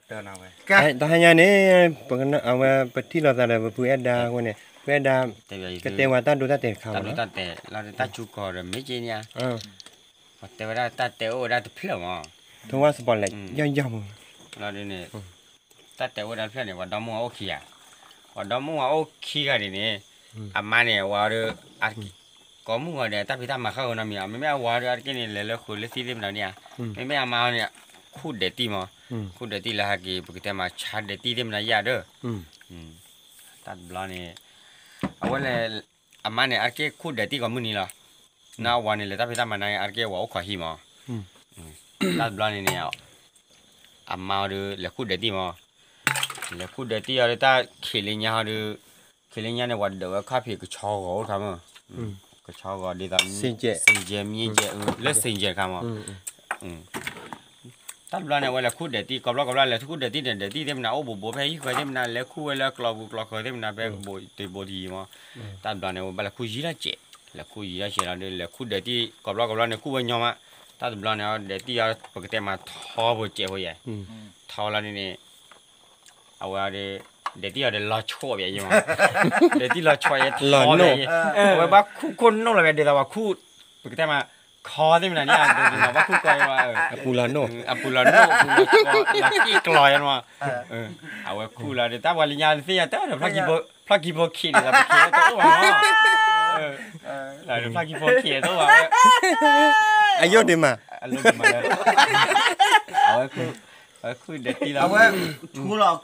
တဟါညါန့ၣ် အဝဲပထံၣ်လိာ်သးဒီးပဖုအဲၣ်ဒါအဃိန့ၣ် ဖုအဲၣ်ဒါ ကတဲဝဲတၢ်ဒိတၢ်တဲာ်တခါမ့ၢ်နီၤ, တၢ်ဒိတၢ်တဲာ်လီၤဒီးတၢ်စူၤကီၤဒီးမ့ၢ်က့န့ၣ်ဧါ, ပှၤတဲဝဲဒၣ်တၢ်တဲအိၣ်ဝဲဒၣ်တဖျၢၣ်မး, ထိဝါစပီးလဲၣ် ယီၢ်ယီၢ်မး, လီၤဒ်န့ၣ် တၢ်တဲအိၣ်ဝဲဒၣ်တဖျၢၣ်န့ၣ် ပှၤဒီမါဝၤအိၣ်ခံဂၤ, ပှၤဒီမါဝၤအိၣ်ခံဂၤဒ်န့ၣ်, အမါန့ၣ် အဝၤဒီး ကိးမုၢ်ဂီၤဒီး တၢ်ဖံးတၢ်မၤဃၣ်ဂီၤနီတမံၤ, မ့မ့ၢ်အဝၤဒီးအါတက့ၢ်န့ၣ် လဲၤလၢဃုာ်လၢသံသ့ၣ်မနုၤန့ၣ်ဧါ, မ့မ့ၢ်အမါန့ၣ် ခူၣ်ဒဲးတံၢ်မး, ခူၣ်ဒဲးတံၢ်လၢဟဲက့ၤ ပကတဲမးဆါဒဲးတံၢ်သ့ၣ်မနုၤယၤဒီး, တၢ်တဘျီန့ၣ် အဝဲလဲၤ အမါန့ၣ် အါတက့ၢ်ခူၣ်ဒဲးတံၢ်ကိးမုၢ်နံၤလီၤ, နီၢ်အဝၤန့ၣ် လဲၤတၢ်ဖံးတၢ်မၤနၤအါတက့ၢ်ဝၤအိၣ်ခိးဟံၣ်မး, တၢ်တဘျီန့ၣ်န့ၣ် အမါအီၤဒီး လဲၤခူၣ်ဒဲးတံၢ်မး, လဲၤခူၣ်ဒဲးတံၢ်အီၤဒီးတၢ်ခံးလၢညါဟီဒီး, ခံးလၢညါန့ၣ် ပှၤဒၢးဝဲခီၣ်ဖံးကဆီဂီၤအိၣ်တခါမး, ကဆီဂီၤဒ်သိး စ့ၢ်ကဲး စ့ၢ်ကဲးမ့ၢ်ကဲး လၢစ့ၢ်ကဲးတခါမး, တၢ်တဘျီန့ၣ် အဝဲလဲၤခူၣ်ဒဲးတံၢ် ကိးဘျီကိးဘျီ လဲၤခူၣ်ဒဲးတံၢ်န့ၣ် ဒဲးတံၢ်သ့ၣ်မနၤ အိၣ်ဘူးဘူးဖဲဟံၣ်ဃၢၤသ့ၣ်မနၤ လဲၤခူၣ်ဝဲလၢကျီၤပူၤကျီၤဃၢၤသ့ၣ်မနၤ ဖဲဘူးတံၤဘူးတယံၤမး, တၢ်တဘျီန့ၣ် ဝဲဘၣ်လဲၤခူၣ်ယံာ်လီၤစဲး, လဲၤခူၣ်ယံာ်လီၤစဲးလီၤဒီး လဲၤခူၣ်ဒဲးတံၢ် ကိးဘျီကိးဘျီန့ၣ် ခူၣ်ဝဲညီမး, တၢ်တဘျီန့ၣ် ဒဲးတံၢ်အီၤ ပကတဲမးထီဖိစဲးဖိယဲၢ်, ထီလီၤဒ်န့ၣ် အဝဲဒီး ဒဲးတံၢ်အီၤဒီးလီၤဆီၣ်ဘၣ်ယဲၢ်မး, ဒဲးတံၢ်လီၤဆီၣ်ယဲၢ်ထီဘၣ်ယဲၢ်, အဝဲဘၣ်ခူၣ်ခိၣ်နိၣ်လီၤဝဲဒ်သိးပှၤခူၣ်, ပကတဲမး ခီသ့ၣ်မနၤန့ၣ် ဒ်သိးဘၣ်ခူၣ်ကီယဲၢ်မး, အပူၤလီၤနိၣ်, အပူၤလီၤနိၣ် အပူၤလီၤက့ၢ်ကျီယဲၢ်မး, အဝဲခူၣ်လီၤဒီး တၢ်ပှၤလၢညါသ့ၣ်ညါတၢ်ဒီး ဖျီၣ်ခံဖိခံးဒ်သိးပခံးတအိၣ်ဘၣ်မး, ဖျီၣ်ခံဖိခံးတအိၣ်ဘၣ်ဝဲ, အယိၣ်ဒံးမး, အဝဲ အဝဲခူၣ်ဒဲးတံၢ်လီၤ,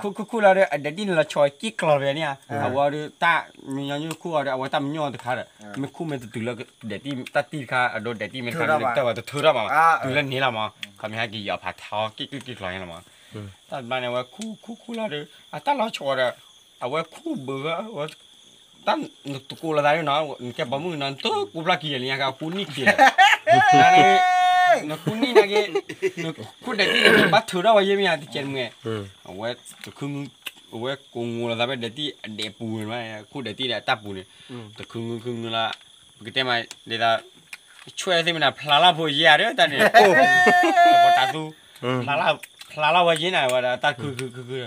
ခူၣ်ခူၣ်လီၤဒီး အဒဲးတံၢ်န့ၣ်လီၤဆီၣ်က့ၢ်ကျီၤဖဲန့ၣ်ဧါ, အဝဲဒီးတၢ်မံညီနုၢ်ခူၣ်အီၤဒီး အဝဲတၢ်မံညီနုၢ်တခါဒီး မ့ၢ်ခူၣ်မ့ၢ်တတုၤလၢဒဲးတံၢ်တၢ်တံၢ်တခါ အဒိဒဲးတံၢ်မ့ၢ်တခါဒီး တၢ်ဝဲတထၢထီၣ်ဘၣ်, တုၤလၢန့ၣ်လီၤမး, ခီမ့ၢ်ဟဲက့ၤယီၤဖးထီက့ၢ်က့ၢ်က့ၢ်ကျီၤန့ၣ်လီၤမး, တၢ်တဘျီန့ၣ် အဝဲခူၣ်ခူၣ်ခူၣ်လီၤဒီး အတၢ်လီၤဆီၣ်ဒီး အဝဲခူၣ်ဘၢ တၢ်နတကိးလိာ်သးနီၤ, နကဲပိာ်မုၣ်နီၤ နတကိးဖျီၣ်ခံလၢညါခါ ခူၣ်နံၣ်ခံလၢာ်, နခူၣ်နံၣ်နာ်က့, နခူၣ်ဒဲးတံၢ်န့ၣ် ဘၣ်ထုးထီၣ်ဝဲယဲၢ်မ့ၢ်ဧါ တကဲးတမုၢ်, အဝဲတခု, အဝဲကိးငိၤလိာ်သးဖဲဒဲးတံၢ်အဒဲးပူၤန့ၣ်, ခူၣ်ဒဲးတံၢ်ဒီးအတၢ်ပူၤန့ၣ်, တခုခုခုလီၤ, ပကတဲမးဒ်သိး ဆွဲသ့ၣ်မနၤ ဖျါလီၤဖိယဲၢ်ဧါဒီးတၢ်န့ၣ်, တပီၤတၢ်သူ, ဖျါလီၤဝဲယဲၢ်န့ၣ်ဝဲဒၣ် တၢ်ခုခုခုခု,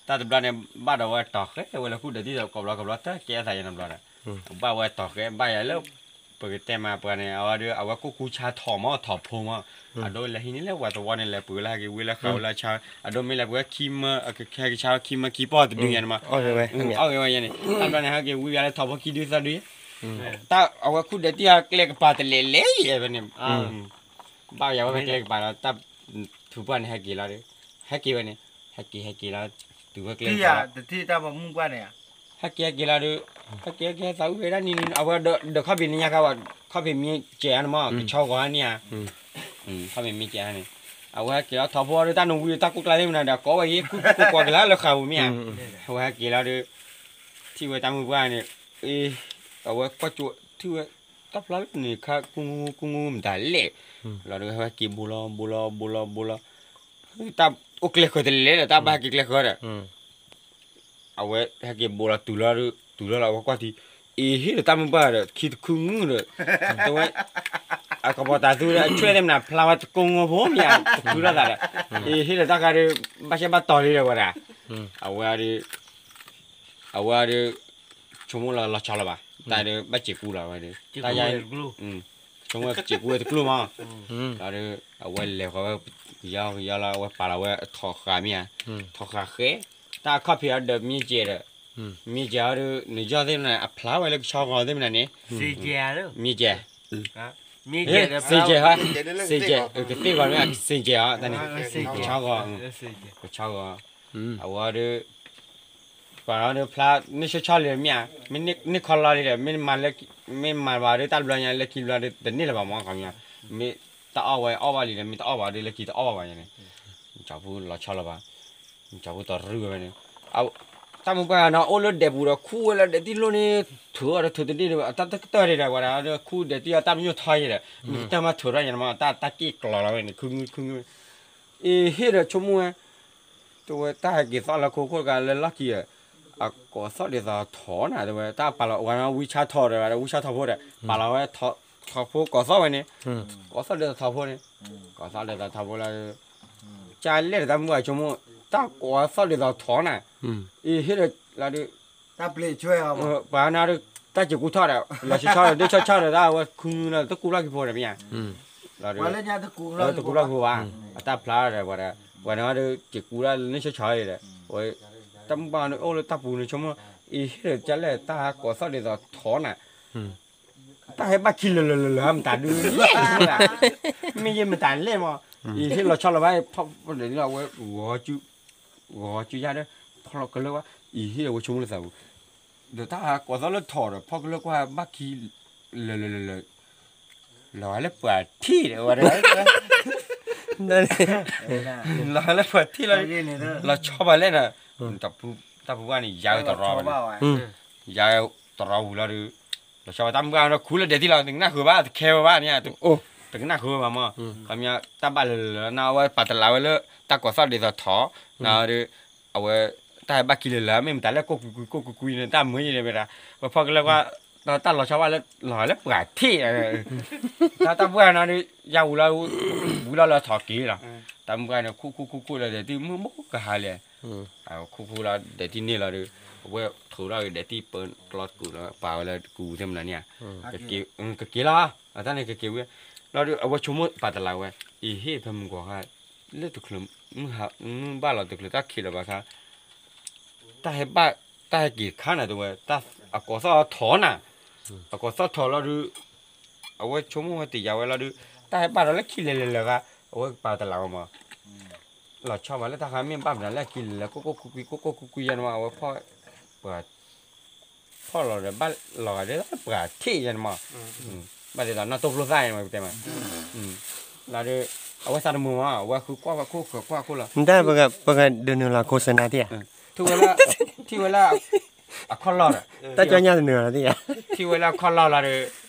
တၢ်တဘျီန့ၣ် ဘၣ်ဒီးဝဲတီၤဃဲဝဲလၢခူၣ်ဒဲးတံၢ်ဒီး ကိးဘျီကိးဘျီ တၢ်ကဲအသးယဲၢ်နီတဘျီဒီး, ဘၣ်ဝဲတီၤဃဲ ဘၣ်ယၤလၢ ပကတဲမးပှၤန့ၣ် အဝဲဒီး အဝဲကိၢ်ကူဆါထီၣ်မး ထီၣ်ဖိမး, အဒိလဲၤဟံးန့ၢ်လၢပှၤသဝီန့ၣ် လဲၤပှ့ၤလၢဟဲက့ၤဝံလၢဃာ်ဝဲလၢဆါ, အဒိမ့ၢ်လဲၤပှ့ၤဝဲခံမၢ ဟဲက့ၤဆါခံမၢခံပီၢ်တဒုညါန့ၣ်မး, အီၣ်ဂ့ၤဝဲယဲၢ်န့ၣ် တၢ်တဘျီန့ၣ် ဟဲက့ၤဝံယၤလၢထီၣ်ဖိခံဒုသၢဒု, တၢ်အဝဲခူၣ်ဒဲးတံၢ်အကျဲကပၤတလဲၤလဲၤယဲၢ်ဖဲန့ၣ်, ဘၣ်ယၤဝဲဖဲကျဲကပၤဒီး တၢ်ထုးပှၢ်န့ၣ် ဟဲက့ၤလီၤဒီး, ဟဲက့ၤဝဲန့ၣ်, ဟဲက့ၤဟဲက့ၤလီၤ, တုၤဝဲကျဲကပၤလီၤ ဟဲက့ၤဟဲက့ၤလီၤဒီး, ဟဲက့ၤဟဲက့ၤသးဝံၣ်ဝဲဒၣ်နံၤနံၤ အဝဲဒီးခီၣ်ဖံးန့ၣ်ညါခါဝဲ, ခီၣ်ဖံးမ့ၢ်စဲးဧါန့ၣ်မး ကဆီဂီၤဧါန့ၣ်ဧါ, ခီၣ်ဖံးမ့ၢ်စဲးဧါန့ၣ်, အဝဲဟဲက့ၤလီၤထီၣ်ဖိဒီး တၢ်နဝံဒီးတၢ်ကိၢ်ကျါသ့ၣ်မနုၤဒီး ကိးဝဲယဲၢ် ကူကူကွၢ်က့ၤလၢဃာ်ပူၤမ့ၢ်ဧါ, အဝဲဟဲက့ၤလီၤဒီး, ထံၣ်ဝဲတၢ်မုၢ်ပှၢ်န့ၣ်, အဝဲကွၢ်ကၠိ ထံၣ်ဝဲ, တၢ်ဖျါလၢန့ၣ်ခါ ကူကူကူကူမတၤလဲၣ်, လီၤဒီးဟဲက့ၤဘိလီၤ ဘိလီၤ ဘိလီၤ ဘိလီၤ တၢ်အိၣ်ကျဲဃၢၤတလဲၤလဲၤဒီး တၢ်ဘၣ်ဟဲက့ၤကျဲဃၢၤဒီး, အဝဲဟဲက့ၤဘိလီၤတုၤလီၤ, တုၤလီၤလီၤ အဝဲကွၢ်ထံ, အ့ၤ ဟ့ၣ်ဒီးတၢ်မုၢ်ပှၢ်ဒီး ခံတခုငုၢ်ဒီး, တဲဝဲ, အကပီၤတၢ်သူဒီး အဆွဲသ့ၣ်မနၤ ဖျါဝဲတကိးငိဖိမ့ၢ်ဧါ တခုထီၣ်သးဒီး, အ့ၤ ဟ့ၣ်ဒီးတၢ်ခါဒီး ဘၣ်ရှဲဘၣ်တီၤလံဒီးဝဲဒၣ်, အဝဲဒီး အဝဲဒီး, ဆိကမိၣ်လီၤလီၤဆီလီၤဘၣ်, တၢ်ဒီးဘၣ်စဲးကူလီၤဝဲဒီး, တၢ်ယါ, ဆိကမိၣ်စဲးကူဝဲတကျိၣ်မး, လီၤဒီး, အဝဲလဲၤဃီၤဝဲ, ကယီကယီလီၤ အဝဲပာ်လီၤဝဲထီၣ်ဃာ်မ့ၢ်ဧါ, ထီၣ်ဃာ်ဃဲ, တၢ်အခီၣ်ဖံးအီၤဒီးမ့ၢ်ကဲးဒီး, မ့ၢ်ကဲးအီၤဒီး နယီၢ်သ့ၣ်မနၤ အဖျါဝဲလၢကဆီဂီၤသ့ၣ်မနၤန့ၣ်, မ့ၢ်ကဲး စ့ၢ်ကဲး, စ့ၢ်ကဲး, ကသ့ၣ်ဂီၤမ့ၢ် စ့ၢ်ကဲးဧါ တၢ်န့ၣ်, ကဆီဂီၤ, ကဆီဂီၤ, အဝဲဒီး, ပှၤဒီးဖျါ, န့ၢ်ဆီဆီလံမ့ၢ်ဧါ, မ့ၢ်န့ၢ်ခီလီၤလံဒီး မ့ၢ်မၤလၢ, မ့ၢ်မၤဘၣ်ဒီးတၢ်တဘျီညါလၢခံတဘျီဒီး တန့ၢ်လၢၤဘၣ်မ့ၢ်ခီမ့ၢ်, မ့ၢ်တၢ်အီၣ်ဝဲအီၣ်ဘၣ်လံဒီး မ့ၢ်တအီၣ်ဘၣ်ဒီးလၢခံတအီၣ်ဘၣ်ဘၣ်ညါန့ၣ်, ကၠီၤဖိလီၤဆီလီၤဘၣ်, ကၠီၤဖိတီၤရုၢ်ဝဲန့ၣ်, တၢ်မုၢ်ပှၢ်နီၤ အိၣ်လၢဒဲးပူၤဒီး ခူၣ်ဝဲလၢဒဲးတံၢ်လိၣ်န့ၣ်, ထုးအီၤဒီးထုးတန့ၢ်ဒီး တၢ်တကတၢၢ်န့ၣ်ဒီး ဝဲဒၣ်ဒီးခူၣ်ဒဲးတံၢ်အီၤ တၢ်မညိၣ်ထီယဲၢ်ဒီး, နကတၢၢ်မးထုးထီၣ်ယဲၢ်န့ၣ်မး တၢ်တၢ်က့ၣ်ကျီၤလီၤဝဲန့ၣ် ခုၣ်ငုၣ်ခုၣ်ငုၣ်, အ့ၤ ဟ့ၣ်ဒီးဆိကမိၣ်ဝဲ တဲဝဲတၢ်ဟဲက့ၤသီၣ်လၢခိခိၣ်တဂၤလၢလီၢ်ခံဒီး, အကိးသီၣ်ဒ်သိးထီၣ်နၤတဲဝဲ တၢ်ပာ်လီၤဝဲဝံဆါထီၣ်ဒီး ဝံဆါထီၣ်ဖိဒီး ပာ်လီၤဝဲထီၣ်ဖိကိးသီၣ်ဝဲန့ၣ်, ကိးသီၣ်ဒ်သိးထီၣ်ဖိန့ၣ်, ကိးသီၣ်ဒ်သိးထီၣ်ဖိလၢ, ကလဲၣ်ဒီးတၢ်မုၢ်ဘၣ်ဆိကမိၣ်, တၢ်ကိးသီၣ်ဒ်သိးထီၣ်နၤ, အံၤဟ့ၣ်ဒီးလီၤဒုး, ပှၤနၤဒုး, တၢ်စံးကူထီၣ်ဒီး လီၤဆီဆီဒီး ဒ့ဆီဆီဒီး တၢ်ဝဲခူနလီၤ တကူဘျီက့ၤဖိဒီးမ့ၢ်ဧါ, လီၤဒုး, တကူဘျီက့ၤဖိဘၣ်, အတၢ်ဖျါဒီး ပှၤဒီး ပှၤနၤဒုး စံးကူဒၣ်လၢန့ၣ်ဆီဆီအံၤဒီး, တၢ်မုၢ်ဘၣ်န့ၣ်အိၣ်လၢတၢ်ပူၤန့ၣ် ဆိကမိၣ်, အံၤဟ့ၣ်ဒီးကလဲၣ် တၢ်ကိးသီၣ်ဒ်သိးထီၣ်နၤ တၢ်ဟဲဘၣ်ခံလၢာ်လၢာ်လၢာ်လၢာ် မတၤဒုးလဲၣ်, မ့ၢ်ယဲမတၤလဲၣ်မး, အံၤဟ့ၣ်လီၤဆီလီၤဘၣ် ဖီၣ်ဒီးလီၤ အဝဲ, ဂီၤစုယါဒီး, ဖီၣ်လီၤကလၢကွၢ်, အံၤဟ့ၣ်အဝဲဆိကမိၣ်လၢသးပူၤ, ဒီးတၢ်ကိးသီၣ်လၢထီၣ်ဒီး ဖီၣ်ကလၢကွၢ်ဘၣ်ခံ, လၢာ်လၢာ်လၢာ်လၢာ်, လီၤဂာ်လၢပှၤထံၣ်ဒီးဝဲ, လီၤဂာ်လၢပှၤထံၣ်လီၤ, လီၤဆီဘၣ်လဲၣ်ဒီး, တၢ်ဖိဘၣ်န့ၣ် ယၤဝဲတရီဝဲန့ၣ်, ယၤဝဲတရီဝံၤလီၤဒီး, လီၤဆီဘၣ်တၢ်မုၢ်ဘၣ်ဒီး ခူလၢဒဲးတံၢ်လီၤ တကနၣ်ဃုာ်ဘၣ် တခဲဝဲဘၣ်န့ၣ်, တကနၣ်ဃုာ်ဘၣ်မး, ခီပညီ တၢ်ဘၣ်လၢာ်လၢာ်လၢာ် နဝဲပာ်တလးဝဲလၢ တၢ်ကိးသီၣ်ဒ်သိးထီၣ်, နဒီး, အဝဲ, တၢ်ဟဲဘၣ်ခံလၢာ်လၢာ် မ့ၢ်မတၤလဲၣ် ကိၢ်ကွံာ်ကွံာ် ကိၢ်ကွံာ်ကွံာ်န့ၣ် တၢ်မုာ်ယဲန့ၣ်မ့ၢ်ဒၣ်, ဝဲဖီၣ်ကလၢကွၢ်, တၢ်လီၤဆီဘၣ်လၢ လီၤဂာ်လၢပှၤထံၣ်, တၢ်တၢ်ပှၢ်နၤဒီး, ယါဝံၤလီၤ, ဝံၤလီၤလၢထီၣ်က့ၤလီၤ, တၢ်မုၢ်ဘၣ်န့ၣ် ခူခူခူခူလၢဒဲးတံၢ်မုၢ်ဘိကဟါလဲၣ်, ခူခူလီၤဒဲးတံၢ်န့ၣ်လီၤဒီး, အဝဲထိးထီၣ်က့ၤဒဲးတံၢ်ပၢကျီတကူာ်လီၤ ပာ်ဝဲလၢတကူာ်သ့ၣ်မနၤန့ၣ်ဧါ, ကက့ၤလီၤ, အတၢ်န့ၣ်ကက့ၤဝံၤ, လီၤဒီး အဝဲဆိကမိၣ်ပာ်တလးဝဲ, အံၤဟ့ၣ်ဖဲမုၢ်ဂီၤခါ, လၢတချုး, မုၢ်ဘၣ်လီၤတချုးတၢ်ခံးလီၤဘၣ်ခါ တၢ်ဟဲဘၣ်, တၢ်ဟဲက့ၤတခါနၤတဲဝဲ, အကိးသီၣ်ထီၣ်နၤ, အကိးသီၣ်ထီၣ်လီၤဒုး, အဝဲဆိကမိၣ်ဝဲတယာ်ဝဲလီၤဒုး, တၢ်ဟဲဘၣ်ဒီးလၢခံလဲၤလဲၤလဲၤဂၤ, အဝဲပာ်တလးဝဲမး, လီၤဆီဘၣ်လၢတၢ်ခါမ့ၢ်ဘၣ်မနုၤလၢခံလဲၤလဲၤ ကိၢ်ကိၢ်ကွံာ်ကွံာ် ကိၢ်ကိၢ်ကွံာ်ကွံာ်ယဲန့ၣ်မး အဝဲဖီၣ်, ပှၤ ဖီၣ်လီၤဒီးဘၣ်လီၤဂာ်ဒ်ပှၤထံၣ်ယဲန့ၣ်မး, ဘၣ်ဒ်သိးနီၢ်တိၢ်ကျိၣ်သၣ်အံၤမးတဲမး, လီၤဒီး, အဝဲသးတမုာ်မး အဝဲဃုကွၢ်ဝဲခိၣ်ဃၢၤကွၢ်ခိၣ်လီၤ, ပကဒုးနုာ်လီၤခိၣ်စနါတံၢ်ဧါ, ထံၣ်ဝဲလၢ, ထံၣ်ဝဲလၢ, အခီၣ်လီၢ်ဒီး, တၢ်ကၠီညါတနုာ်လီၤတံၢ်ဧါ, ထံၣ်ဝဲလၢအခီၣ်လီၢ်လီၤဒီး,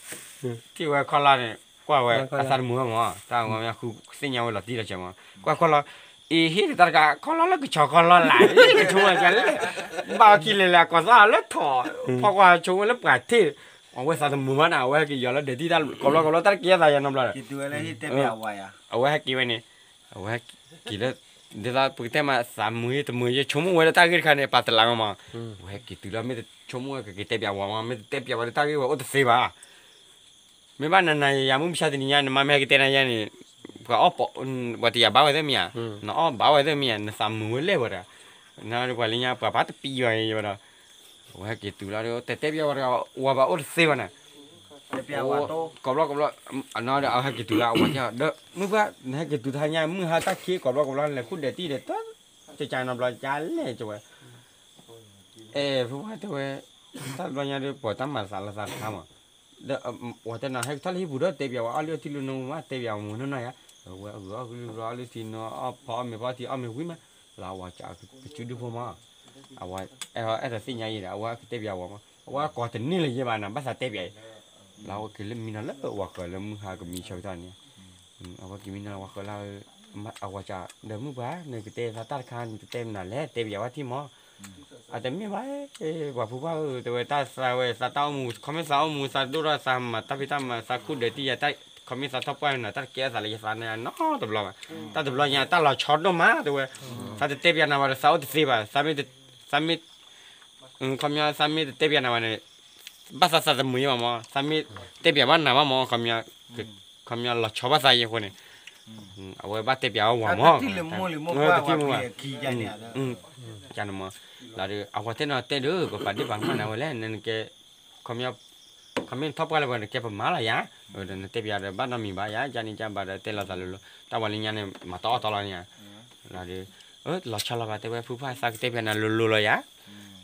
ထံၣ်ဝဲအခီၣ်လီၢ်န့ၣ် ကွၢ်ဝဲ, အသးတမုာ်ဝဲမး တၢ်ဂီၤမးဃုသ့ၣ်ညါဝဲလီၤတံၢ်လီၤဆဲးမး, ကွၢ်ခီၣ်လီၢ်, အံၤဟ့ၣ်ဒီးတၢ်တခါ ခီၣ်လီၢ်လၢကဆီခီၣ်လီၢ်လၢ်, ဆိကမိၣ်ကလဲၣ်, ဘၣ်အခံလဲၤလဲၤ အကိးသီၣ်လၢထီၣ်, ဖီၣ်ကွၢ်ဆိကမိၣ်လၢပှၤထံၣ်, အဝဲသးတမုာ်မးနၤ အဝဲဟဲက့ၤယီၤလၢဒဲးတံၢ်တၢ်ကိးဘျီကိးဘျီ တၢ်တကဲအသးယဲနီတဘျီဒီး, အဝဲဟဲက့ၤဝဲန့ၣ်, အဝဲဟဲက့ၤလၢ, ဒ်သိးပကတဲမးသးမုာ်ယဲတမုာ်ယဲ ဆိကမိၣ်ဝဲလၢတၢ်ဂ့ၢ်တခါန့ၣ် ပာ်တလးဝဲမး, အဝဲဟဲက့ၤတုၤလီၤ မ့ၢ်တဆိကမိၣ်ဝဲကက့ၤတဲပၠးဝၤမး မ့ၢ်တတဲပၠးဝဲဒီးတၢ်ဂ့ၢ်ဝဲအိၣ်တသ့ဘၣ် မ့ၢ်ဘၣ်နၤနၤယၤယၤမုၢ်မဆါတနံၤညါ နမါမ့ၢ်ဟဲက့ၤတဲနၤယၤန့ၣ်, ပှၤအီၣ်ပှၤတယာ်ဘၣ်ဝဲသ့ၣ်မ့ၢ်ဧါ, နအီၣ်ဘၣ်ဝဲသ့ၣ်မ့ၢ်ဧါ နသးမုာ်ဝဲလဲၣ်ဝဲဒၣ်, နပှၤလၢညါပှၤဘၣ်တပံၤယွၤယဲဝဲဒီး, အဝဲဟဲက့ၤတုၤလီၤဒီး တဲတဲပၠးဝဲဒီး ဝၤဘၣ်အိၣ်တသ့ဘၣ်နၤ, ကိးဘျီကိးဘျီ, အနီၢ်ဒီးအဝဲဟဲက့ၤတုၤလီၤ အဝဲတဲဒီး မုၢ်ပှၢ် နဟဲက့ၤတုၤတဟါညါ မုၢ်ဟါတၢ်ခံကိးဘျီကိးဘျီ လဲၤခူၣ်ဒဲးတံၢ်ဒီး တကၢ်နီတဘျီကလဲၣ်ကဝဲ အဲ ဖုပှၢ်တဲဝဲ, တၢ်တဘျီညါဒီး ပှၤတၢ်မၤသးလီၤသးတခါမး, ဒီးဝဲတဲနၤ ဟဲက့ၤထီၣ်လၢဟံၣ်ပူၤဒီး တဲပၠးဝဲအီၣ်လံအီထံလၢနမါ တဲပၠးဝဲမုာ်နီၢ်နီၢ်ယါ, အဝဲအဂုၤအီၣ်ကလုၢ်ဘျီအီၣ်လံထံနီၤ အီၣ်ဖီအီၣ်မ့ၤဖီထံအီၣ်မ့ၤဝံၤမး, လၢအဝဲကကၠူဒုဖိမး, အဝဲအဲၣ်ဒိးသ့ၣ်ညါအံၤဒီး အဝဲကတဲပၠးဝဲမး အဝဲကိးတန့ၢ်လၢၤယဲဘၣ်နၤ ဘၣ်သးတဲပၠးအံၤ, လၢအဝဲက့ၤလၢမံနီၤလၢဝၤဃၢၤလၢမုၢ်ဟါကမံဆၢကတီၢ်န့ၣ် အဝဲက့ၤမံနီၤလၢဝၤဃၢၤလၢ, အဝဲကဒီးမုၢ်ပှၢ် နကတဲသးတၢ်တခါ နတတဲမနုၤလဲၣ် တဲပၠးဝဲထံမး, အတမ့ၢ်ဘၣ်, ပှၤဖုပှၢ်ဧၢ တဲဝဲတၢ်သးဝဲသးတၢ်အိၣ်မူ ခီမ့ၢ်သးအိၣ်မူ သးဒိၣ်ထီၣ်သးမၤတၢ်ဖံးတၢ်မၤ သးခူၣ်ဒဲးတံၢ်ယၤ ခီမ့ၢ်သးထီၣ်ပှၢ်နၤ တၢ်တကဲအသးလၢယသးန့ၣ်နီတဘျီဘၣ်, တၢ်တဘျီညါ တၢ်လီၤဆီဒိၣ်မး တဲဝဲ, သးတတဲပၠးနၤဘၣ်ဒီး သးအိၣ်တသ့ဘၣ် သးမ့ၢ်, သးမ့ၢ်, ခီမ့ၢ် သးမ့ၢ်တတဲပၠးနၤဘၣ်န့ၣ်, ဘၣ်သးသးတမုာ်ယဲဘၣ်မး သးမ့ၢ်တဲပၠးဘၣ်နၤဘၣ်မး ခီမ့ၢ်လီၤဆီဘၣ်သးယဲအဃိန့ၣ်, အဝဲဘၣ်တဲပၠးဝဲဝၤမး, တထံၣ်မးဘၣ်, မး, လီၤဒီး အဝဲတဲနီၤတဲဒီး ပပာ်ဒ့ၣ်ပာ်ကမၣ်နၤဝဲလဲၣ် နကဲ, ခီမ့ၢ်ထီၣ်ပှၢ်လၢပှၤနကဲပမါလီၤယၤ, နတဲပၠးဒီးဘၣ်နီတမံၤဘၣ်ယၤ ကန့ၣ်ကဘၣ်ဒီးတဲလိာ်သးလိၤလိၤ တၢ်ဝဲလၢညါန့ၣ် မၤတအီၣ်တီလီၤန့ၣ်ဧါ, လီၤဒီး, လီၤဆီလီၤဘၣ် တဲဝဲဖုပှၢ်သးကတဲပၠးနၤလိၤလိၤလီၤယၤ,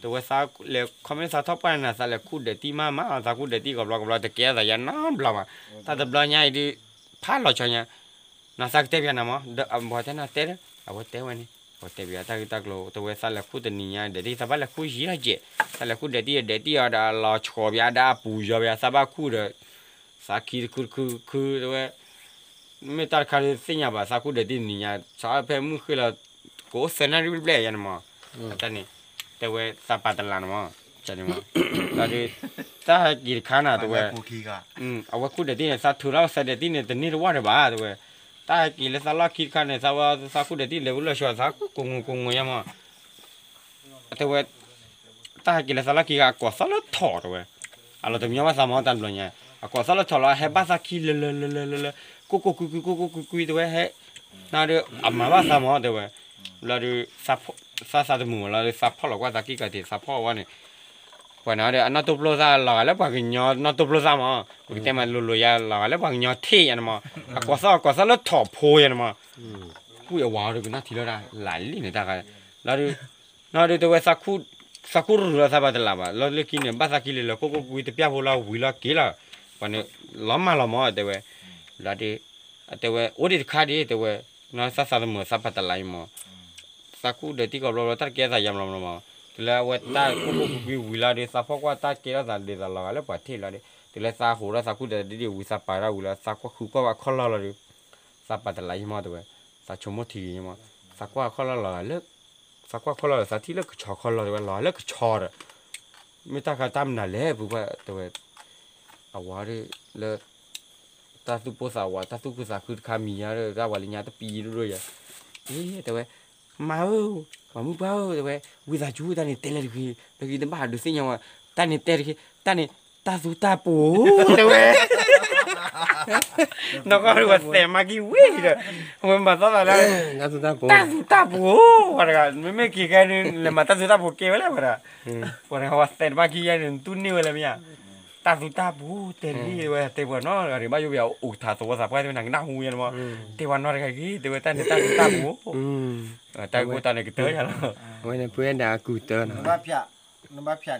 တဲဝဲသးလဲၤ ခီမ့ၢ်သးထီၣ်ပှၢ်နၤ သးလဲၤခူၣ်ဒဲးတံၢ်မးမး သးခူၣ်ဒဲးတံၢ်ကိးဘျီကိးဘျီ တကဲအသးယၤနီတဘျီဘၣ်, တၢ်တဘျီညါအံၤဒုး, ဖးလီၤဆီညါ နသးကတဲပၠးနၤမး ဒီးအဝဲတဲနၤတဲဒီး အဝဲတဲဝဲန့ၣ် အဝဲတဲပၠးတၢ်ဂ့ၢ်တၢ်ကျိၤ တဲဝဲသးလဲၤခူၣ်တနံၤညါ ဒဲးတံၢ်သးဘၣ်လဲၤခူၣ်ယံာ်ထီၣ်ကဲး, သးလဲၤခူၣ်ဒဲးတံၢ်ဒီး ဒဲးတံၢ်အီၤဒီးအလီၤဆီပၠးဒီးအပူၤယီၤပၠး သးဘၣ်ခူၣ်ဒီး သးခံတခုတခုတခု တဲဝဲ မ့ၢ်တၢ်တခါဒီးသ့ၣ်ညါဘၣ် သးခူၣ်ဒဲးတံၢ်တနံၤညါ သးအီၣ်ဖဲမုၢ်ဃ့ၢ်လီၤ ကအိၣ်သၢနၣ်ရံၣ်ဘျဲၣ်ယါန့ၣ်မး, တၢ်န့ၣ် တဲဝဲသးပာ်တလးန့ၣ်မး, ဒီး တၢ်ဟဲက့ၤတခါနၤ တဲဝဲ အဝဲခူၣ်ဒဲးတံၢ်န့ၣ် သးထုးထီၣ်သးဒဲးတံၢ်န့ၣ် တန့ၢ်တဝၢ်ဒီးဘၣ် တဲဝဲ, တၢ် တၢ်ဟဲက့ၤလၢသးလီၢ်ခံတခါန့ၣ် သးဝဲသးခူၣ်ဒီးတံၢ်လဲၤဝံၤလၢဆှီသးကိးငိုကိးငိုညါမး, တဲဝဲ, တၢ်ဟဲက့ၤလၢသးလီၢ်ခံဂၤ အကိးသီၣ်လၢထိးတဲဝဲ, အလီၤတမညီဘၣ်သးမးတၢ်တဘျီညါ, အကိးသီၣ်လၢထိးလီၤ ဟဲဘၣ်သးခံလၢလၢလၢလၢလၢလၢ, ကိးကိးကွံကွံကိးကိးကွံကွံတဲဝဲဟဲ, နဒီး အမၤဘၣ်သးမးတဲဝဲ, လီၤဒီး သးသးတမုာ်မးလီၤဒီး သးဖီၣ်လီၤကွၢ်သးကံၢ်ကီၤတ့ၢ် သးဖီၣ်အဝဲန့ၣ် ပှၤန့ၣ်ဒီး အနီၢ်တိၢ်ပျိၢ်သၣ်လီၤဂာ်လၢပှၤကညီနီၢ်တိၢ်ပျိၢ်သၣ်မး, ပကတဲမးလိၤလိၤယၤလီၤဂာ်လၢပှၤကညီထံၣ်ယၤန့ၣ်မး, အကိးသီၣ်အကိးသီၣ်လၢထိးဖိယၤန့ၣ်မး, ကွံာ်အဝၤဒီးကနၣ်ထံလီၤဒၣ် လၢလံန့ၣ်တၢ်ဂၤ, လီၤဒီး, လီၤဒီးတဲဝဲ သးခူၣ်ရူၤလီၤသးပာ်တလးဘၣ် လီၤလၢခံန့ၣ် ဘၣ်သးခံလၢလၢ ကိးကိးကွံတပျၢ်ဖိလီၤဝံၤလီၤက့ၤလီၤ, ပှၤန့ၣ်, လီၤမၢ်လီၤမးတဲဝဲ, လီၤဒီး, တဲဝဲ အိၣ်ဒံးတခါဒ်တဲဝဲ, နီၢ်သးသးတမုာ်သးပာ်တလးအံၤမး သးခူၣ်ဒီးတံၢ်ကိးဘျီဘျီ တၢ်တကဲသးယၤမးမးမး, တုၤလၢအဝဲတၢ်ကိးကိးကွံကွံဝံၤလီၤဒီး သးဖီၣ်ကွၢ်တၢ်ကဲထီၣ်သးဒ်သိးလီၤဂာ်လၢပှၤထံၣ်လီၤဒီး တုၤလၢသးဟးထီၣ်သးခူၣ်ဒီးတံၢ်ဒံးဝံၤ သးပာ်တၢ်ဝံၤလီၤ သးကွၢ်ဃုကွၢ်ဘၣ်ခီၣ်လီၢ်လီၤဒီး, သးပာ်တလးယံမးတဲဝဲ, သးဆိကမိၣ်ထံဂ့ၤယံမး, သးကွၢ်ခီၣ်လီၢ်လီၤဂာ်လၢ သးကွၢ်ခီၣ်လီၢ်ဒီး သးထံၣ်လၢကဆီခီၣ်လီၢ်တဲဝဲ လီၤဂာ်လၢကဆီဒီး, မ့ၢ်တၢ်ခါတၢ်မနုၤလဲၣ်ပူၤကွၢ်တဲဝဲ, အဝၤဒီး, လၢ တၢ်သူၣ်ပိၢ်သးဝး တၢ်သူၣ်ခုသးခုတခါမံၤညါဒီး တၢ်ဝၤလၢညါတပံၤဒိၣ်ဒိၣ်ယၤ, အ့ တဲဝဲ, မါဧၢ, ပှၤမုၣ်ပှၢ်ဧၢ တဲဝဲ, ဝံသးစူၤ တၢ်န့ၣ်တဲလၢတဂ့ၤ, တဂ့ၤတဘၣ်ဒုးသ့ၣ်ညါဝဲ, တၢ်န့ၣ်တဲတဂ့ၤ, တၢ်န့ၣ်, တၢ်သူတၢ်ပူၤ, တဲဝဲ နီၢ်ကီၢ်ဒုးဝဲသဲးမၤကံဝံၤဒီး, ဝဲမၤသီသးလၢ, တၢ်သူတၢ်ပူၤ, ပှၤတဂၤ မ့မ့ၢ်က့ၤခဲန့ၣ် လဲၤမၤတၢ်သူတၢ်ပူၤကဲဝဲလဲၣ်ပှၤတဂၤ, ပှၤတဂၤဝဲသဲးမၤကံယဲန့ၣ် တူၢ်န့ၢ်ဝဲလၢမ့ၢ်ဧါ, တၢ်သူတၢ်ပူၤ တဲလံဝဲ တဲပှၤနီတဂၤတဂ့ၤ ဘၣ်ယိၣ်ပယီၤအိၣ်ကထးသဝီသးပှၢ်တဲဝဲနကနၢ်ဟူယဲန့ၣ်မး, တဲပှၤနီတဂၤတဂ့ၤ တဲဝဲတၢ်န့ၣ်တၢ်သူတၢ်ပူၤ, တၢ်ကိၢ်တၢ်န့ၣ်ကတၢၢ်ယၤလီၤ, အဝဲန့ၣ်ပှၤဒၣ်အကူၣ်တၢၢ်နီၤ, နဘၣ်ဖျါ, နဘၣ်ဖျါန့ၣ်